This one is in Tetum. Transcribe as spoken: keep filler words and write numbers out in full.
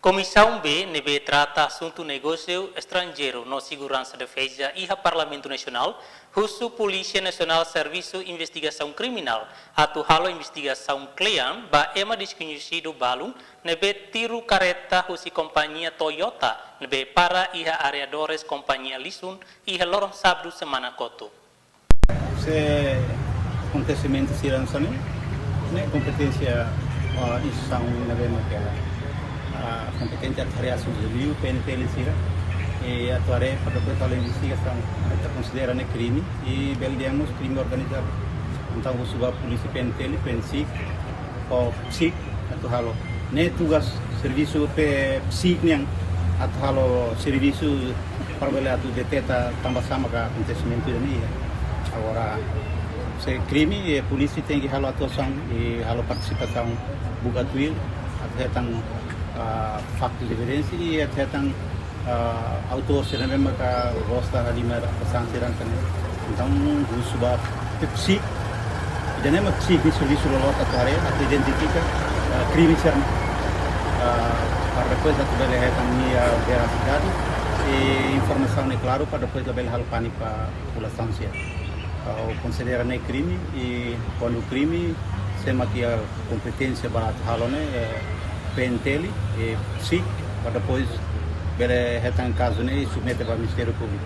Komisaun B ne'ebé trata asuntu negósiu estranjeiru no seguransa defeza iha Parlamentu Nasionál husu Polísia Nasionál Servisu Investigasaun Kriminál atu halo investigasaun kle'an ba ema deskoñesidu balun ne'ebé tiru karreta husi kompañia Toyota ne'ebé para iha arredores kompañia liasun iha loron sábadu semana kotuk. Se akontesimentu sira hanesan ne'e, ne'e kompeténsia, ah, instituisaun ne'ebé mak, ah, kompetente atu haree asuntu liu PNTL sira. I atu haree para depois halo investigasaun, ita konsidera ne'e krime, i bele dehan mós krime organizadu. Entaun husu ba polísia PNTL, PNSIC, ho PSIC atu halo. Ne'e tugas servisu PSIC nian atu halo servisu para bele atu deteta tanba sá maka akontesimentu ida-ne'e iha. Agora, se krime, eh, polísia tenke halo atuasaun i halo partisipasaun buka tuir atu hetan, ah, faktu de evidénsia i atu hetan, ah, autór sira ne'ebé maka gosta halimar pasan sira hanesan ne'e. Entaun, husu ba PSIC, ida-ne'e mak PSIC nia servisu loloos atu haree, atu identifika, ah, krime sira-ne'e. Ah, para depois atu bele hetan nia verasidade i informasaun ne'e klaru para depois labele halo pániku ba populasaun sira. Ah, ha'u konsidera ne'e krime i kuandu krime, sé mak iha kompeténsia ba atu halo ne'e, eh, PNTL, eh, PSIC, para depois bele hetan kazu ne'e i submete ba Ministériu Públiku.